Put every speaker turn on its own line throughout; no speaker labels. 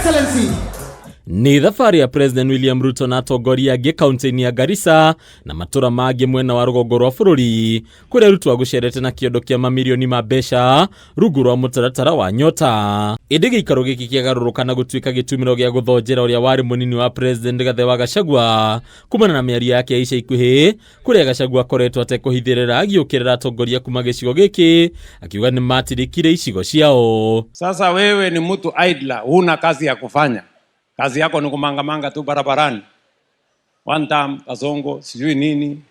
Excellency.
Nĩ thabarĩ ya President William Ruto na atongoria angĩ kaunti-inĩ ya Garissa na matũra mangĩ mwena wa rũgongo rwa bũrũri, kũrĩa Ruto agũcerete na kĩondo kĩa mamirioni ma mbeca rungu rwa mũtaratara wa Nyota. Ĩndĩ gĩikaro gĩkĩ kĩagarũrũka na gũtuĩka gĩtumĩro gĩa gũthonjera ũrĩa warĩ mũnini wa President Rigathĩ wa Gachagua kumana na mĩario yake ya ica ikuhĩ, kũrĩa Gachagua akoretwo atekũhithĩrĩra agĩũkĩrĩra atongoria kuma gĩcigo gĩkĩ, akiuga nĩ matirikire icigo ciao.
Sasa wewe ni mtu idler, huna kazi ya kufanya. Kazi yako ni kumangamanga tu barabarani. One time, Kasongo, sijui nini.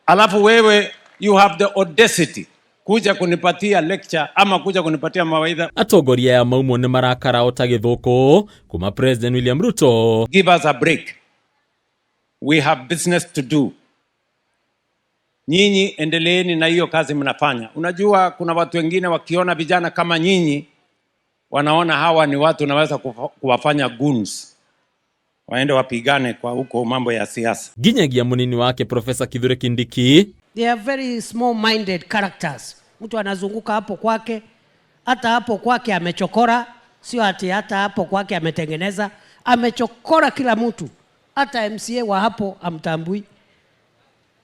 Alafu wewe you have the audacity kuja kunipatia lecture ama kuja kunipatia mawaidha.
Atongoria aya maumwo nĩ marakara o ta gĩthũkũ kuma President William Ruto.
Give us a break. We have business to do. Nyinyi endeleeni na hiyo kazi mnafanya. Unajua kuna watu wengine wakiona vijana kama nyinyi wanaona hawa ni watu naweza kuwafanya goons, waende wapigane kwa huko mambo ya siasa.
Nginyagia mũnini wake Profesa Kithure Kindiki.
They are very small minded characters. Mtu anazunguka hapo kwake, hata hapo kwake amechokora, sio ati hata hapo kwake ametengeneza, amechokora kila mtu. Hata MCA wa hapo amtambui,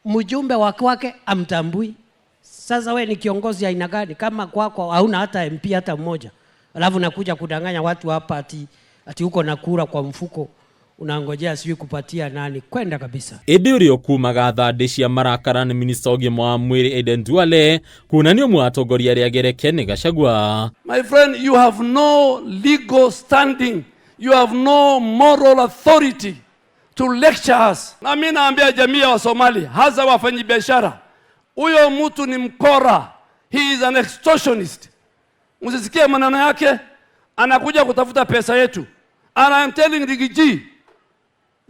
mjumbe wa kwake amtambui. Sasa we ni kiongozi aina gani kama kwako hauna hata MP hata mmoja, alafu nakuja kudanganya watu hapa ati uko na kura kwa mfuko, unangojea sijui kupatia nani? Kwenda kabisa.
Ĩndĩ ũrĩa ũkumaga thandĩ cia marakara nĩ minista ũgima wa mwĩrĩ Aden Duale, kuona nĩ ũmwe wa atongoria arĩa agereke nĩ Gachagua.
My friend, you have no legal standing. You have no moral authority to lecture us. Na mimi naambia jamii ya Wasomali, hasa wafanyabiashara, huyo mtu ni mkora. He is an extortionist. Msisikie maneno yake, anakuja kutafuta pesa yetu. And I am telling Riggy G,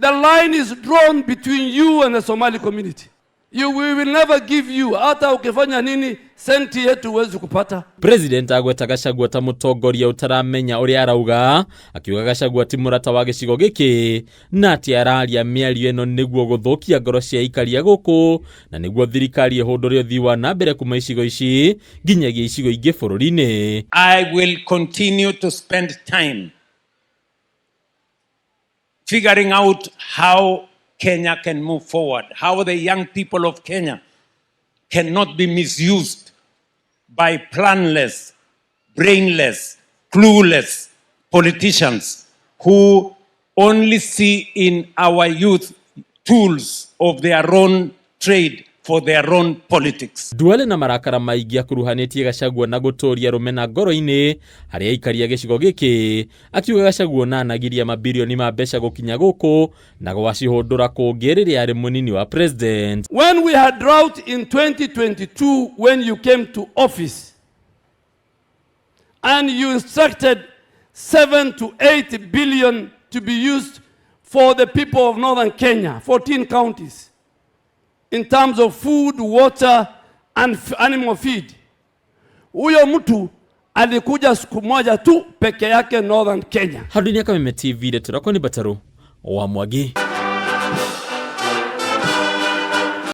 the line is drawn between you and the Somali community. We will never give you, hata ukifanya nini, senti yetu huwezi kupata.
President agweta Gachagua ta mũtongoria ũtaramenya ũrĩa arauga, akiuga Gachagua ti mũrata wa gĩcigo gĩkĩ na atĩ araria mĩario ĩno nĩguo gũthũkia ngoro cia aikari a gũkũ na nĩguo thirikari ĩhũndũre ũthii wa na mbere kuma icigo ici nginyagia icigo ingĩ bũrũri-inĩ.
I will continue to spend time figuring out how Kenya can move forward, how the young people of Kenya cannot be misused by planless, brainless, clueless politicians who only see in our youth tools of their own trade for their own politics.
Duale na marakara maingĩ akuruhanĩtie Gachagua na gũtũria rũmena ngoro-inĩ harĩ aikari a gĩcigo gĩkĩ, akiuga Gachagua na anagiria mabirioni ma mbeca gũkinya gũkũ na gwacihũndũra kũngĩ rĩrĩa arĩ mũnini wa president.
When we had drought in 2022, when you came to office, and you instructed 7 to 8 billion to be used for the people of northern Kenya, 14 counties, in terms of food, water, and animal feed. Huyo mtu alikuja siku moja tu peke yake northern Kenya.
Handũ-inĩ ya Kameme TV, ndeto rakwa nĩ Mbataru wa Mwangi.